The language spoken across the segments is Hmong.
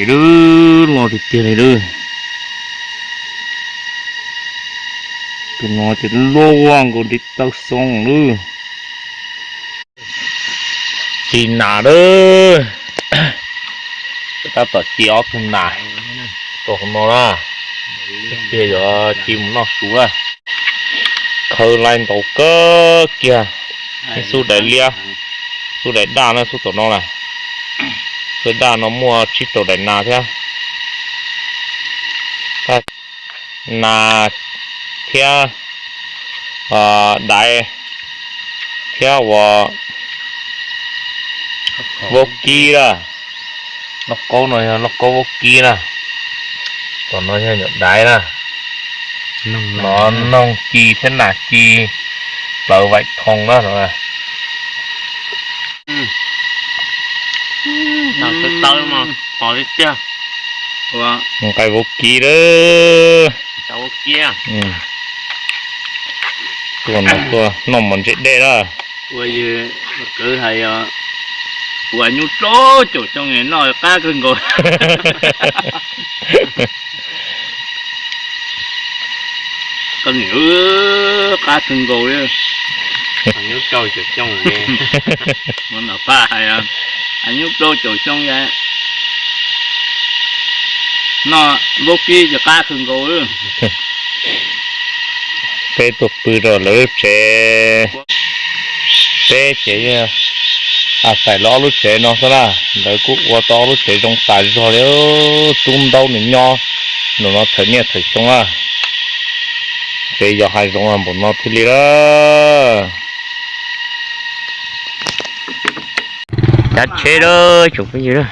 Lub los tiag tiag li lub. Tus no ces luaj nkaus li tawj xoob lub. Ci nas lawm. Tab tom ci ob tug nas rau hauv no na. Tiag yuav ci mus noj su a. Khaws lais ntaus kawg kiag. Xub daim liab, xub daim daj na, xub tom no na. Xub daj no muaj tsib rau daim nas thiab. Nas thiab daiv thiab ua vaub kib na. Lauj kaub no yog lauj kaub vaub kib na. Tom no yog nyuam daiv na. No noog ci thiab nas ci plawv vaim thoo na no. Nqaij vaub kib lawm. Tuaj no tuaj noj mov ntse dej na. Ua yog kwv hais, ua nyuj rau caum xyoo noj qab kawg nkaus. Koj niam, qab kawg nkaus li. Nyuj rau caum xyoo, ua nom paj hais, nyuj rau caum xyoo, noj vaub kib ces qab kawg nkaus. Peb tuaj pw rau lawv lub tsev, peb ces yog a xais lawv ob lub tsev no xwb na. Lawv kuj ua tau ob lub tsev zoo tas zog li. Tub ntaub nws nyob nraum no thawm niaj thawm xyoo na. Tsev yos hav zoov npaum no thiaj li lawm. Cab tsheb lawm tsoom phooj ywg.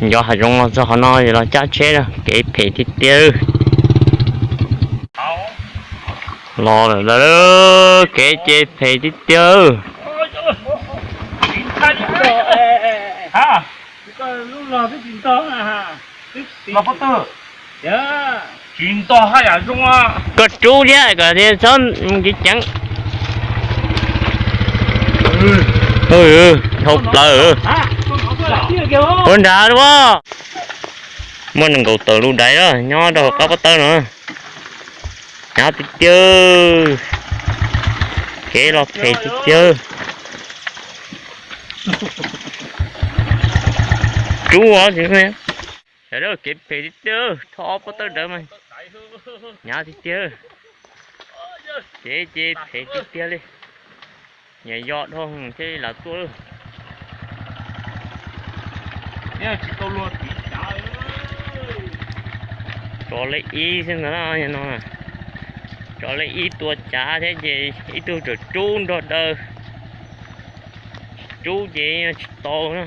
Nco hav zoov los txog qhov no los cab tsheb, kev phem tiag tiag. Los lawm, kev ces phem tiag tiag. Koj rub thiab kom txhob mus ceev ceev. Dhau plaws. Ua nrad as. Muaj nees nkaum tawm lub daiv na nyob rau hauv qab pob tawb no. Hnyav tiag tiag. Kev los phem tiag tiag. Rub os. Kev phem tiag tiag, rho ob pob tawb dawv mas hnyav tiag tiag. Kev ces phem tiag tiag li. Nyias yos dhau thiaj li lam tuaj. Tso lej ib xwb ntag no. Tso lej ib tua cav thiab ces ib tug tseem rub nrog daws. Rub ces tsis tau na.